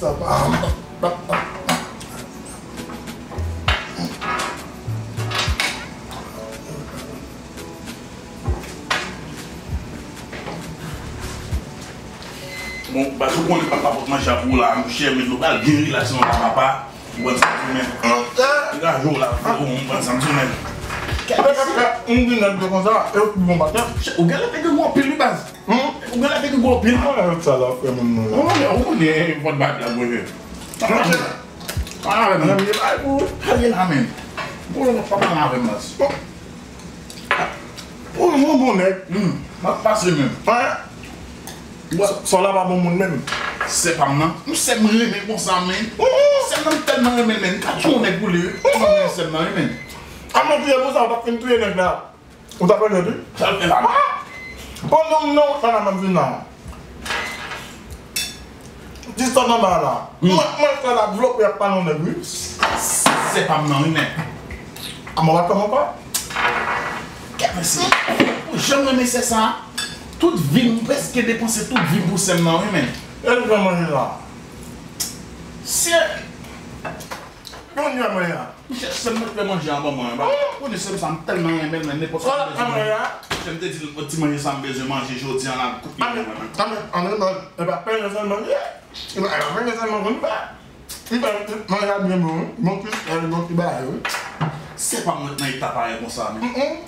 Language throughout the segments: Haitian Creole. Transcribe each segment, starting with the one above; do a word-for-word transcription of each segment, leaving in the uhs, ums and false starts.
sa pa. Bon, baz, ou konnen papa pot manje a pou ou la, monchè, men nou pral gen relasyon la, papa. Ou konn sa m di w menm. Degaje w la, ou konn sa m di w menm. Kèk isi. M di nèg yo konsa, e yo pi bon batè. Ou genlè te gen gwo anpil, wi, baz. Ou genlè te gen gwo anpil. Mwen, sa la, frè moun nan la. Ou konnen, ou konnen, fòt bay blag, wi. Monchè. Pale avè m. Pale la, menm. Bon, papa la avè m, baz. Ou yon bon nèg. Hmm, m ap pase menm. Wè. Sa w la pa bon moun menm. Sè pa m nan. M sè m renmen konsa, menm. Sè m nan m tèlman renmen, menm. M ka tchon nèg pou li, wi. Tèlman renmen sè m nan, wi, menm. A mwen touye pou sa, ou t ap fin touye nèg la. Ou t ap regrèt, wi. Sa l fè la, menm. Bon, non, non, sa la, m ap vin la. Di sa nan ba la. Mwen, mwen fè la vlope ap pale yon nèg, wi. Se pa m nan, wi, men. A mwen pa kòman pa. Kèt mesye. Ou janm renmen sè sa? Tout vi m, m prèske depanse tout vi m pou sè m nan, wi, men. E l fè manje la. Sè. Kounye a mwen a. Monchè, sè m nan fè manje an ban mwen, ba. Ou konnen sè m sa, m tèlman renmen l, men nenpòt sa m bezwen manje. Monchè, m te di l, ti manje sa m bezwen manje jodi an la, kout men mwen. Anmè, anmè, anmè, e pa penyen sèlman li ye. E pa, e pa penyen sèlman konn fè. Li fè manje a byen bon, wi. Bon kistèl, bon ti bagay, wi. Sè pa mwen nan eta parèy konsa, men.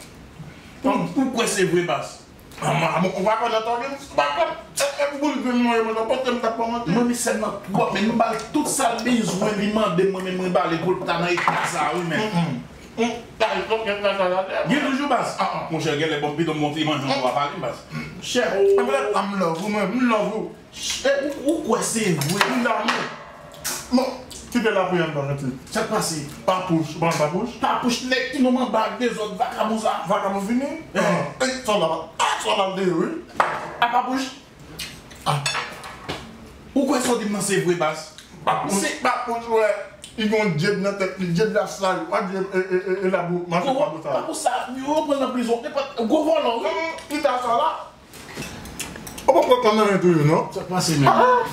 Ou, ou kwè se vre, baz? A mwen, a mwen, ou pa konn antann, ou pa konn, e, e, boul vin mwen, mwen, pote m t ap kòmante. Mwen, men sè m nan twòp, men m ba l tout sa l bezwen, li mande mwen, men mwen ba li pou l ta nan eta sa, wi, men. Gen toujou, baz. Monchè, genlè, bon, pito m monte manje yon bwa pale, baz. Chè, o. Anpil, m love ou, mwen, m love ou. E, ou, ou kwè se vre? M damou. Bon, kite lapriyè anndan, mèt. Sa k pase? Papouch, ou pa konn Papouch? Papouch, nèg ki nonm anba ak dezòd, vakabon sa. Vakabon fini? Eh. Ah, eh, sa w la, ah, sa w la deyò, wi. A Papouch? Ah. Ou kwè sa w di m nan se vre, baz? Papouch, se Papouch, wè. Li gon djed nan tèt li, djed la sal. Wa djed, e, e, e, e labou, mache Papouch sa. Papouch sa, yo pran nan prizon. Nenpòt, gwo vòlò, wi. Hum, ki ta sa la? Ou poko konn anyen toujou, non? Sa k pase, menm? Ah, ah.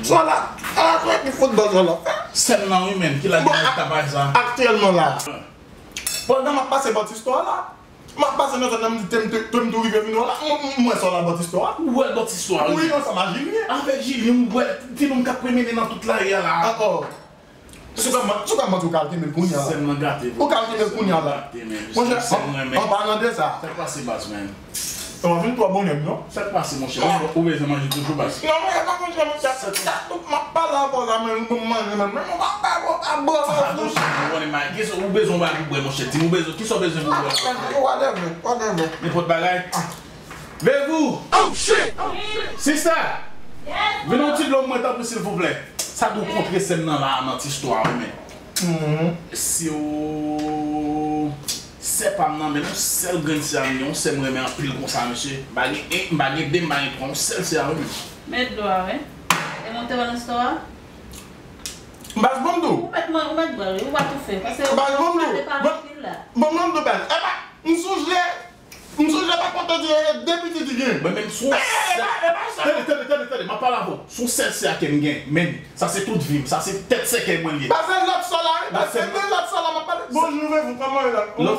Sa la, ah, kwè ki foutbòl sa la. Sè m nan, wi, menm, ki la gen ak tabay sa. Aktyèlman la. Pandan m ap pase bòt istwa la, m ap pase nan zòn nan, m di, te m, te, te m tou rive vin wè la, m, m, m wè sa la bòt istwa. Ou wè bòt istwa, wi. Wi, ansanm ak Jilyen. Avèk Jilyen, m wè ti nonm k ap pwomene nan tout lari a la. Ankò. Si w ka man-, si w ka manti, ou ka al kenbe l kounye a la. Sè m nan gate, vre. Ou ka al kenbe l kounye a la. Monchè, an palan de sa. Sa k pase, baz, menm? Ou vin twò bon nèg, non? Sa k pase, monchè? Ou bezwen manje toujou, baz? Non, men, pa manje, monchè. M ap pale avè w la, men, m manje, men, men, m ap pale avè w, ap bwè, monchè. Ou konnen, man, kisa ou bezwen bwè pou bwè, monchè? Di m ou bezwen, kisa w bezwen pou bwè? Whatever, whatever. Nenpòt bagay? Vevou! Oh, shit! Sista! Vin yon ti dlo mwen, tanpri, silvouplè. Sa dwe kontre sè m nan la, nan ti istwa, wi, men. Si w, sè pa m nan, men yon sèl grenn sè a m gen, yon sè m renmen anpil konsa, mesye. M pa gen en, m pa gen de, m pa gen twa, yon sèl sè a, wi, men. Men dlo a, wi. E mwen te wè nan istwa a? Baz, ban m di w. Ou mèt man-, ou mèt bwè l, wi, ou pa toufe. Paske ou pale pa anpil la. Ban m di w, baz. Epa, m sonje M sonje pa kontan di, e, de pitit li gen. Mwen menm sou sèl. Tande, tande, tande, tande, m ap pale avè w. Sou sèl sè a ke m gen, men sa se tout vi m, sa se tèt sèkèy mwen li ye. Pase lòt sò la, wi, pase de lòt sò la, m ap pale. Bonjou, Vevou, kòman w ye la? Lòt,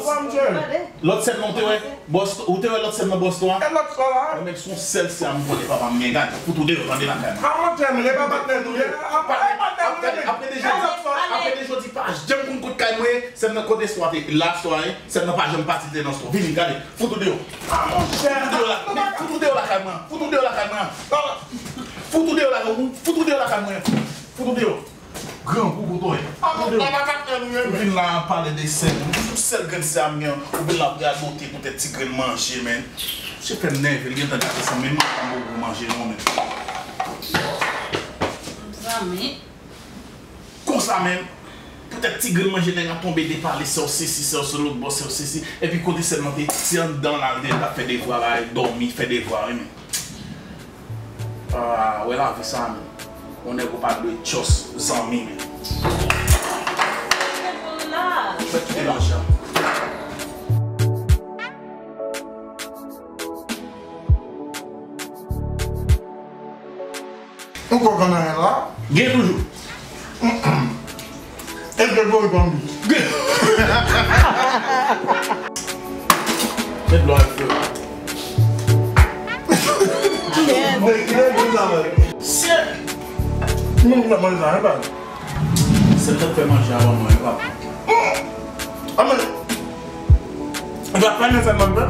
lòt sèn nan, ou te wè Boston, ou te wè lòt sèn nan Boston an? E lòt sò la? Mwen menm, se yon sèl sè a m konnen papa m gen. Gade, fout ou deyò, tande, lakay mwen. A, monchè, men e pa patnè nou ye. A, pa patnè nou ye, men. Apre de jodi, apre de jodi, pa janm konn kot kay mwen ye, sèn nan kote swa te la, swa ye, sèn nan pa janm pati te nan swa. Vini, gade, fout ou deyò. A, monchè. Fout ou deyò la, men fout ou deyò lakay mwen. Fout ou deyò lakay mwen. Fout ou deyò la, fout ou deyò lakay mwen. Fout ou deyò. Grangou kote w ye. Ou vin la ap pale de sè m. Ou sèl grenn sè a m gen. Ou vin la ap radote poutèt ti grenn manje, men. Se fè m nève, l gentan gate san menm pa m bon gwo manje non, men. Zanmi. Konsa menm, poutèt ti grenn manje nèg la tonbe depale, sè w sesi, sè w se lòt bò, sè w sesi. Epi kote sè m nan te, se anndan la l te t ap fè devwa, bay dòmi, fè devwa, wi, men. Ah, wè lavi sa, men. Yon nèg ou pa dwe trust zanmi, men. Fè kite manje a. Ou kwè kanaryen la? Gen toujou. E Gregori pa anvi. Met dlo a fè. Gregori sa fè. Shit. Moun ki fè manje sa, e pa. Se l t ap fè manje avan mwen, e pa. A, men. E pa fè nan fè manje.